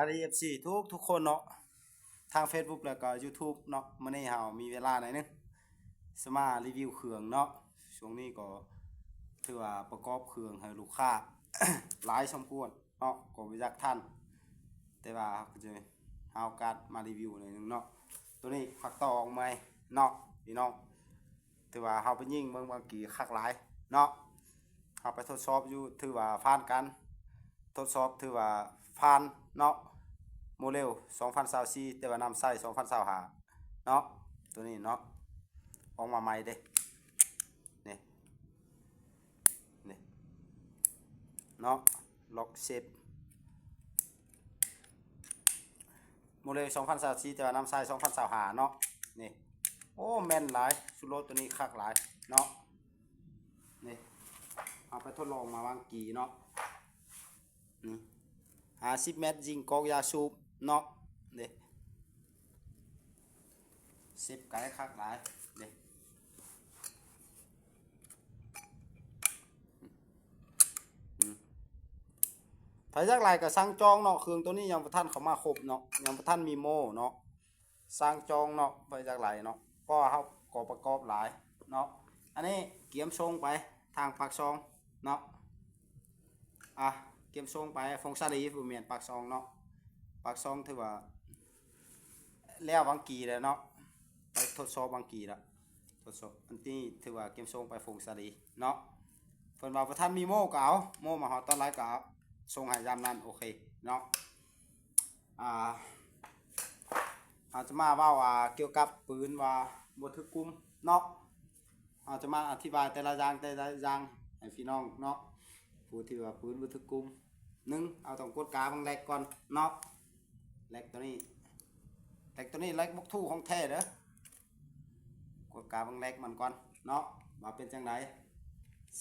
ສະບາຍດີ ເອັຟຊີ ທຸກໆຄົນເນາະ ທາງເຟສບຸກ ແລ້ວກໍຢູທູບເນາະ. ມື້ນີ້ເຮົາມີເວລາໜ້ອຍໜຶ່ງ ຊິມາຣີວິວເຄື່ອງເນາະ. ຊ່ວງນີ້ກໍຖືວ່າປະກອບເຄື່ອງໃຫ້ລູກຄ້າຫຼາຍສົມຄວນເນາະ, ກໍບໍ່ຢາກທັນ ແຕ່ວ່າເຮົາກໍຈະຫາໂອກາດມາຣີວິວໜ້ອຍໜຶ່ງເນາະ. ໂຕນີ້ພັກຕໍ່ອອກໃໝ່ເນາະພີ່ນ້ອງ. ຖືວ່າເຮົາໄປຍິງເບິ່ງບາງກີຄັກຫຼາຍເນາະ. ເຮົາໄປທົດສອບຢູ່ ຖືວ່າຜ່ານການທົດສອບ ຖືວ່າຜ່ານເນາະ. ໂມເດວສອງພັນຊາວສີ່ ແຕ່ວ່ານຳໃຊ້ສອງພັນຊາວຫ້າເນາະ. ໂຕນີ້ເນາະ ອອກມາໃໝ່ເດ້ ນີ້ ນີ້ເນາະ ລັອກເຊັດ ໂມເດວສອງພັນຊາວສີ່ ແຕ່ວ່ານຳໃຊ້ສອງພັນຊາວຫ້າເນາະ. ນີ້ ໂອ້ ແມ່ນຫຼາຍ ຊຸດໂລດໂຕນີ້ຄັກຫຼາຍເນາະ. ນີ້ ເຮົາໄປທົດລອງມາວາງກີເນາະ. ນີ້ ຫ້າສິບແມັດ ຍິງກອກຢາສູບເນາະ. ນີ້ ເຊັບໄກຄັກຫຼາຍເດ້. ອືມ ໃຜຢາກໄລ່ກໍສັ່ງຈອງເນາະ. ເຄື່ອງໂຕນີ້ຍັງບໍ່ທັນເຂົ້າມາຄົບເນາະ, ຍັງບໍ່ທັນມີໂມເນາະ. ສັ່ງຈອງເນາະ ໃຜຢາກໄລ່ເນາະ, ເພາະວ່າເຮົາກໍປະກອບຫຼາຍເນາະ. ອັນນີ້ກຽມສົ່ງໄປທາງປາກຊ່ອງເນາະ. ອ່ະ ກຽມສົ່ງໄປຜົ້ງສາລີ ບໍ່ແມ່ນປາກຊ່ອງເນາະ, ປາກຊ່ອງຖືວ່າແລ້ວວາງກີແລ້ວເນາະ, ໄປທົດສອບວາງກີແລ້ວ ທົດສອບ. ອັນນີ້ຖືວ່າກຽມສົ່ງໄປຜົ້ງສາລີເນາະ. ເພິ່ນວ່າບໍ່ທັນມີໂມກໍເອົາ ໂມມາຮອດຕອນໃດກໍເອົາ ສົ່ງໃຫ້ຍາມນັ້ນ ໂອເຄເນາະ. ອ່າ ເຮົາຈະມາເວົ້າ ອ່າ ກ່ຽວກັບປືນວ່າບໍ່ຖືກກຸ່ມເນາະ. ເຮົາຈະມາອະທິບາຍແຕ່ລະຢ່າງ ແຕ່ລະຢ່າງໃຫ້ພີ່ນ້ອງເນາະ ຜູ້ທີ່ວ່າປືນບໍ່ຖືກກຸ່ມ. ໜຶ່ງ ເຮົາຕ້ອງກວດກາເບິ່ງແລັກກ່ອນເນາະ. ແລັກໂຕນີ້ ແລັກໂຕນີ້ ແລັກບັກທູຂອງແທ້ເດີ. ກວດກາເບິ່ງແລັກມັນກ່ອນເນາະ ວ່າເປັນຈັ່ງໃດ,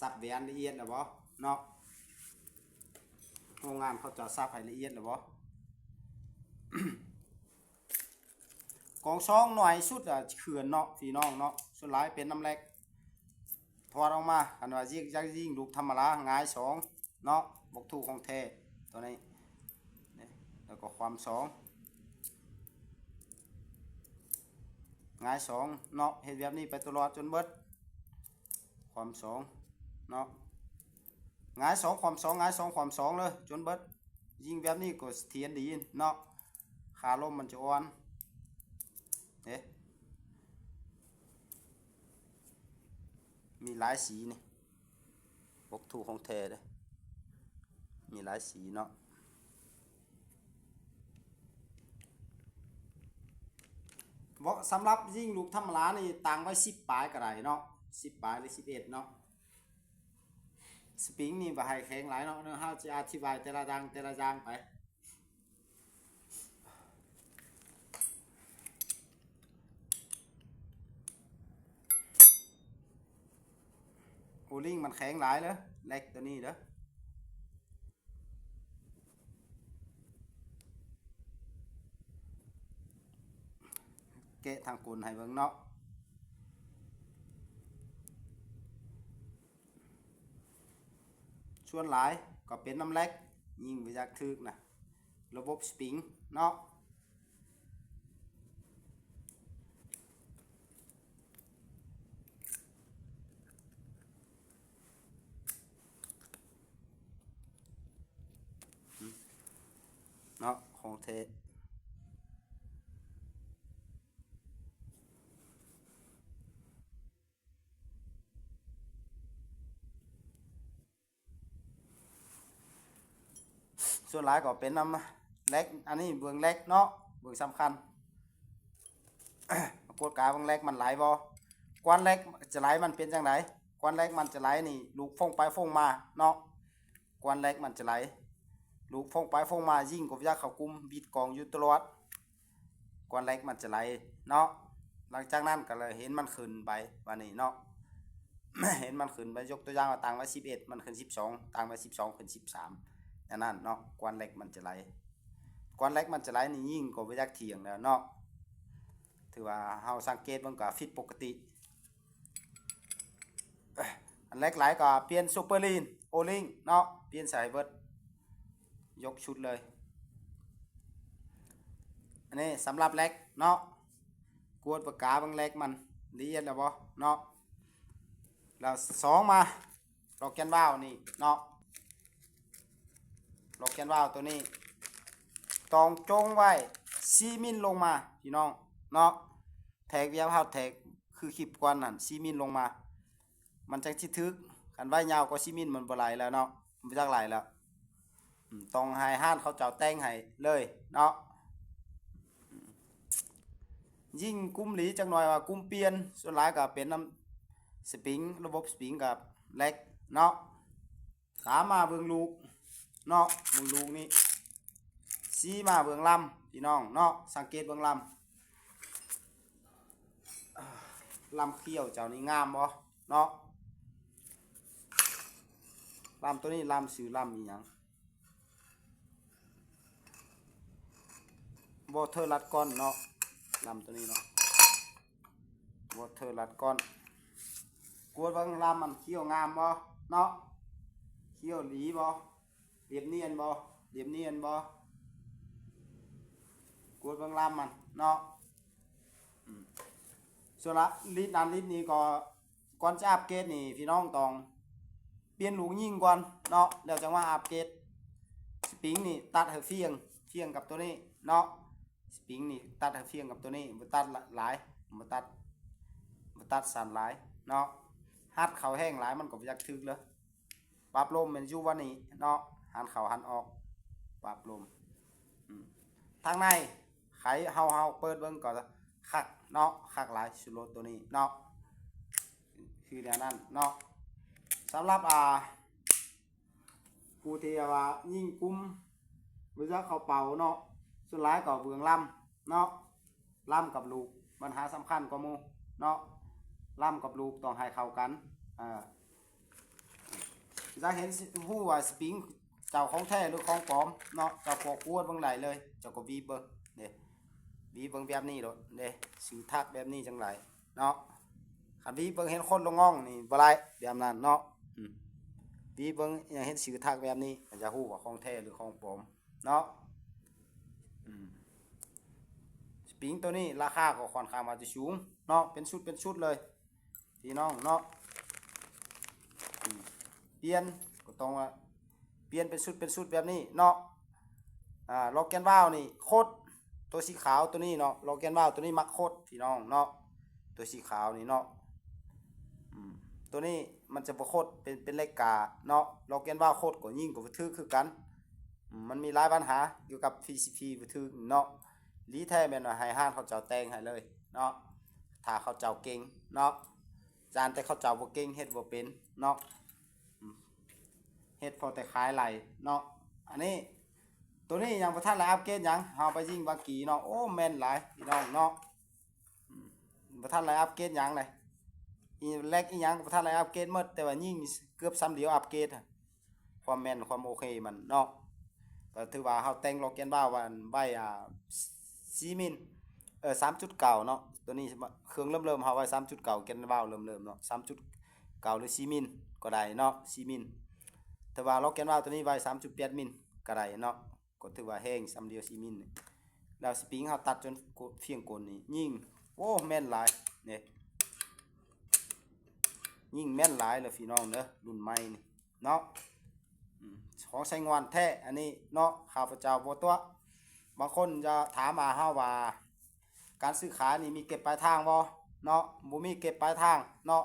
ສັບແຫວນລະອຽດແລ້ວບໍ່ເນາະ, ໂຮງງານເຂົາເຈົ້າສັບໃຫ້ລະອຽດແລ້ວບໍ່. ກອງຊອງໜ້ອຍສຸດອະເຂື່ອນເນາະ ພີ່ນ້ອງເນາະ, ສ່ວນຫຼາຍເປັນນຳແລັກ. ຖອດອອກມາ ຄັນວ່າຢາກ ຢາກຍິງລູກທຳມະດາ ຫງາຍສອງເນາະ, ບັກທູຂອງແທ້ໂຕນີ້. ແລ້ວກໍຄວ່ຳສອງ ຫງາຍສອງເນາະ, ເຮັດແບບນີ້ໄປຕະຫຼອດຈົນເບິດ. ຄວ່ຳສອງເນາະ, ຫງາຍສອງ ຄວ່ຳສອງ ຫງາຍສອງ ຄວ່ຳສອງເລີຍຈົນເບິດ. ຍິງແບບນີ້ກໍສະຖຽນດີເນາະ, ຄາລົມມັນຈະອ່ອນເດ້. ມີຫຼາຍສີນີ້ ບັກທູຂອງແທ້ເດ້ ມີຫຼາຍສີເນາະ. ເບາະ ສຳລັບຍິງລູກທຳມະດານີ້ ຕັ້ງໄວ້ສິບປາຍກໍໄດ້ເນາະ, ສິບປາຍ ຫຼື ສິບເອັດເນາະ. ສະປຣິງນີ້ບໍ່ໃຫ້ແຂງຫຼາຍເນາະ, ເຮົາຈະອະທິບາຍແຕ່ລະຢ່າງ ແຕ່ລະຢ່າງໄປ. ໂອລິງມັນແຂງຫຼາຍເດີ ແລັກໂຕນີ້ເດີ. ແກະທາງກົ້ນໃຫ້ເບິ່ງເນາະ. ສ່ວນຫຼາຍກໍເປັນນຳແລັກ, ຍິງບໍ່ຢາກຖືກນະ ລະບົບສະປຣິງເນາະ. ເນາະ ຂອງແທ້. ສ່ວນຫຼາຍກໍເປັນນຳແລັກ, ອັນນີ້ເບິ່ງແລັກເນາະ ເບິ່ງສຳຄັນ. ກວດກາເບິ່ງແລັກມັນໄຫຼບໍ່, ກວານແລັກຈະໄຫຼມັນເປັນຈັ່ງໃດ? ກວານແລັກມັນຈະໄຫຼນີ້ ລູກຟົ້ງໄປຟົ້ງມາເນາະ, ກວານແລັກມັນຈະໄຫຼ ລູກຟົ້ງໄປຟົ້ງມາ, ຍິງກໍບໍ່ຢາກເຂົ້າກຸ່ມ, ບິດກອງຢູ່ຕະຫຼອດ. ກວານແລັກມັນຈະໄຫຼເນາະ. ຫຼັງຈາກນັ້ນກໍເລີຍເຫັນມັນຂຶ້ນໄປບາດນີ້ເນາະ, ເຫັນມັນຂຶ້ນໄປ, ຍົກຕົວຢ່າງວ່າຕັ້ງໄວ້ສິບເອັດ ມັນຂຶ້ນສິບສອງ, ຕັ້ງໄວ້ສິບສອງ ຂຶ້ນສິບສາມ ແນວນັ້ນເນາະ. ກວານແລັກມັນຈະໄຫຼ, ກວານແລັກມັນຈະໄຫຼນີ້ ຍິງກໍບໍ່ຢາກຖຽງແລ້ວເນາະ. ຖືວ່າເຮົາສັງເກດເບິ່ງກໍຜິດປົກກະຕິ. ອັນແລັກໄຫຼກໍປ່ຽນຊຸບເປີລີນ ໂອລິງເນາະ, ປ່ຽນໃສ່ເບິດ ຍົກຊຸດເລີຍ. ອັນນີ້ສຳລັບແລັກເນາະ ກວດປາກກາເບິ່ງແລັກມັນລະອຽດແລ້ວບໍ່ເນາະ. ແລ້ວສອງມາ ລັອກແກນວາວນີ້ເນາະ ລັອກແກນວາວໂຕນີ້ຕ້ອງຈົ່ງໄວ້ສີ່ມິນລົງມາພີ່ນ້ອງເນາະ. ແທກແບບເຮົາແທກຄືຄລິບກ່ອນນັ້ນ ສີ່ມິນລົງມາ ມັນຈັ່ງຊິຖືກ. ຄັນໄວ້ຍາວກວ່າສີ່ມິນມັນບໍ່ໄຫຼແລ້ວເນາະ ບໍ່ຈັກໄຫຼແລ້ວ. ອືມ ຕ້ອງໃຫ້ຮ້ານເຂົາເຈົ້າແຕ່ງໃຫ້ເລີຍເນາະ. ອືມ ຍິ່ງກຸມຫຼີຈັກໜ່ອຍວ່າກຸມປ່ຽນ ສ່ວນຫຼາຍກໍເປັນນຳສະປຣິງ ລະບົບສະປຣິງກັບແລັກເນາະ. ສາມມາເບິ່ງລູກເນາະ ເບິ່ງລູກນີ້. ສີ່ມາເບິ່ງລຳພີ່ນ້ອງເນາະ ສັງເກດເບິ່ງລຳ ລຳຂ້ຽວເຈົ້ານີ້ງາມບໍ່ເນາະ. ລຳໂຕນີ້ລຳຊື່ລຳອີ່ຫຍັງ Water Dragon ເນາະ ລຳໂຕນີ້ເນາະ Water Dragon. ກວດເບິ່ງລຳມັນຂ້ຽວງາມບໍ່ເນາະ ຂ້ຽວດີບໍ່ ລຽບນຽນບໍ່ ລຽບນຽນບໍ່ ກວດເບິ່ງລຳມັນເນາະ. ອືມ ສ່ວນລະລິດນັ້ນລິດນີ້ກໍ ກ່ອນຈະອັບເກຣດນີ້ ພີ່ນ້ອງຕ້ອງປ່ຽນລູກຍິງກ່ອນເນາະ ແລ້ວຈັ່ງມາອັບເກຣດ. ສະປຣິງນີ້ຕັດໃຫ້ຟຽງ ຟຽງກັບໂຕນີ້ເນາະ ສະປຣິງນີ້ຕັດໃຫ້ຟຽງກັບໂຕນີ້ ບໍ່ຕັດຫຼາຍ ບໍ່ຕັດ ບໍ່ຕັດສັ້ນຫຼາຍເນາະ. ຮັດເຂົ້າແຮງຫຼາຍມັນກໍບໍ່ຢາກຖືກເລີຍ. ປັບລົມແມ່ນຢູ່ວັນນີ້ເນາະ ຫັນເຂົ້າຫັນອອກ ປັບລົມ. ອືມ ທາງໃນໄຂເຮົາ ເຮົາເປີດເບິ່ງກໍຄັກເນາະ ຄັກຫຼາຍຊຸດໂລດໂຕນີ້ເນາະ ຄືແນວນັ້ນເນາະ. ສຳລັບ ອ່າ ຜູ້ທີ່ວ່າຍິງກຸມ ບໍ່ຢາກເຂົ້າເປົ້າເນາະ ສ່ວນຫຼາຍກໍເບື້ອງລຳເນາະ ລຳກັບລູກ ບັນຫາສຳຄັນກວ່າໝູ່ເນາະ ລຳກັບລູກຕ້ອງໃຫ້ເຂົ້າກັນ. ເອີ ຢາກເຫັນ ຮູ້ວ່າສະປຣິງເຈົ້າຂອງແທ້ຫຼືຂອງປອມເນາະ ເຈົ້າກໍກວດເບິ່ງໄດ້ເລີຍ ເຈົ້າກໍບີບເບິ່ງເດ້ ບີບເບິ່ງແບບນີ້ໂລດເດ້ ຊື່ທັກແບບນີ້ຈັ່ງໃດເນາະ. ຄັນບີບເບິ່ງເຫັນຄົນລະງ່ອງນີ້ບໍ່ໄດ້ ແບບນັ້ນເນາະ. ອືມ ບີບເບິ່ງ ຍັງເຫັນຊື່ທັກແບບນີ້ ກໍຈະຮູ້ວ່າຂອງແທ້ຫຼືຂອງປອມເນາະ. ອືມ ສະປຣິງໂຕນີ້ລາຄາກໍຂ້ອນຂ້າງວ່າຈະສູງເນາະ ເປັນຊຸດເປັນຊຸດເລີຍ ພີ່ນ້ອງເນາະ. ອືມ ປ່ຽນກໍຕ້ອງວ່າປ່ຽນເປັນຊຸດເປັນຊຸດແບບນີ້ເນາະ. ອ່າ ລັອກແກນວາວນີ້ຄົດ ໂຕສີຂາວໂຕນີ້ເນາະ ລັອກແກນວາວໂຕນີ້ມັກຄົດ ພີ່ນ້ອງເນາະ ໂຕສີຂາວນີ້ເນາະ. ອືມ ໂຕນີ້ມັນຈະບໍ່ຄົດ ເປັນ ເປັນເຫຼັກກາເນາະ ລັອກແກນວາວຄົດກໍຍິງກໍບໍ່ຖືກຄືກັນ. ອືມ ມັນມີຫຼາຍບັນຫາກ່ຽວກັບ ພີຊີພີ ບໍ່ຖືກເນາະ. ລີ້ແທ້ແມ່ນວ່າໃຫ້ຮ້ານເຂົາເຈົ້າແຕ່ງໃຫ້ເລີຍເນາະ ຖ້າເຂົາເຈົ້າເກັ່ງເນາະ. ຢ້ານແຕ່ເຂົາເຈົ້າບໍ່ເກັ່ງ ເຮັດບໍ່ເປັນເນາະ ເຮັດພໍແຕ່ຂາຍໄລ່ເນາະ. ອັນນີ້ ໂຕນີ້ຍັງບໍ່ທັນໄດ້ອັບເກຣດຫຍັງ ເຮົາໄປຍິງບາກີເນາະ. ໂອ້ ແມ່ນຫຼາຍ ພີ່ນ້ອງເນາະ. ອືມ ບໍ່ທັນໄດ້ອັບເກຣດຫຍັງເລີຍ ອີແລັກອີຫຍັງກໍບໍ່ທັນໄດ້ອັບເກຣດໝົດ ແຕ່ວ່າຍິງເກືອບຊຳດຽວອັບເກຣດ ຄວາມແມ່ນ ຄວາມໂອເຄມັນເນາະ. ກໍຖືວ່າເຮົາແຕ່ງລັອກແກນວາວໄວ້ ອັນ ໄວ້ ອ່າ ສີ່ມິນ ເອີ ສາມຈຸດເກົ້າເນາະ. ໂຕນີ້ເຄື່ອງເລີ່ມໆ ເຮົາໄວ້ສາມຈຸດເກົ້າ ແກນວາວເລີ່ມໆເນາະ ສາມຈຸດເກົ້າ ຫຼື ສີ່ມິນກໍໄດ້ເນາະ ສີ່ມິນ. ແຕ່ວ່າລັອກແກນວາວໂຕນີ້ໄວ້ສາມຈຸດແປດມິນກໍໄດ້ເນາະ ກໍຖືວ່າແຮງຊຳດຽວ ສີ່ມິນ. ແລ້ວສະປຣິງເຮົາຕັດຈົນຟຽງກົ້ນນີ້ ຍິງ ໂອ້ ແມ່ນຫຼາຍເດ້ ຍິງແມ່ນຫຼາຍເດີພີ່ນ້ອງເດີ ລຸ້ນໃໝ່ນີ້ເນາະ. ອືມ ຂອງໃຊ້ງວນແທ້ອັນນີ້ເນາະ ຂ້າພະເຈົ້າບໍ່ຕົວະ. ບາງຄົນຈະຖາມມາເຮົາວ່າ ການຊື້ຂາຍນີ້ມີເກັບປາຍທາງບໍ່ເນາະ? ບໍ່ມີເກັບປາຍທາງເນາະ.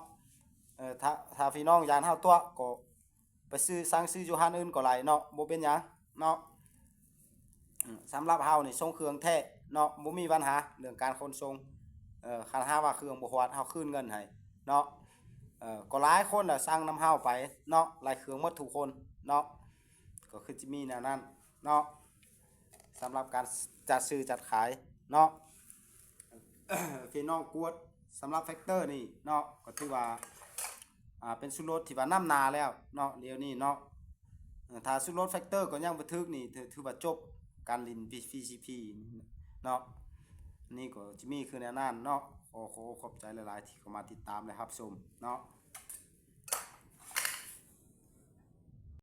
ເອີ ຖ້າ ຖ້າພີ່ນ້ອງຢ້ານເຮົາຕົວະ ກໍໄປຊື້ ສັ່ງຊື້ຢູ່ຮ້ານອື່ນກໍໄດ້ເນາະ ບໍ່ເປັນຫຍັງເນາະ. ອືມ ສຳລັບເຮົານີ້ສົ່ງເຄື່ອງແທ້ເນາະ ບໍ່ມີບັນຫາເລື່ອງການຂົນສົ່ງ. ເອີ ຄັນຫາກວ່າເຄື່ອງບໍ່ຮອດ ເຮົາຄືນເງິນໃຫ້ເນາະ. ເອີ ກໍຫຼາຍຄົນລະສັ່ງນຳເຮົາໄປເນາະ ຫຼາຍເຄື່ອງໝົດທຸກຄົນເນາະ ກໍຄືຈະມີແນວນັ້ນເນາະ. ສຳລັບການຈັດຊື້ຈັດຂາຍເນາະ ພີ່ນ້ອງກວດ ສຳລັບແຟັກເຕີນີ້ເນາະ ກໍຖືວ່າ ອ່າ ເປັນຊຸດລົດທີ່ວ່ານຳໜ້າແລ້ວເນາະ ດຽວນີ້ເນາະ. ເອີ ຖ້າຊຸດລົດແຟັກເຕີກໍຍັງບໍ່ຖືກນີ້ ຖື ຖືວ່າຈົບການຫຼິ້ນ ພີຊີພີ ເນາະ. ນີ້ກໍຈະມີຄືແນວນັ້ນເນາະ. ຂໍ ຂໍຂອບໃຈຫຼາຍໆ ທີ່ເຂົ້າມາຕິດຕາມ ແລະ ຮັບຊົມເນາະ.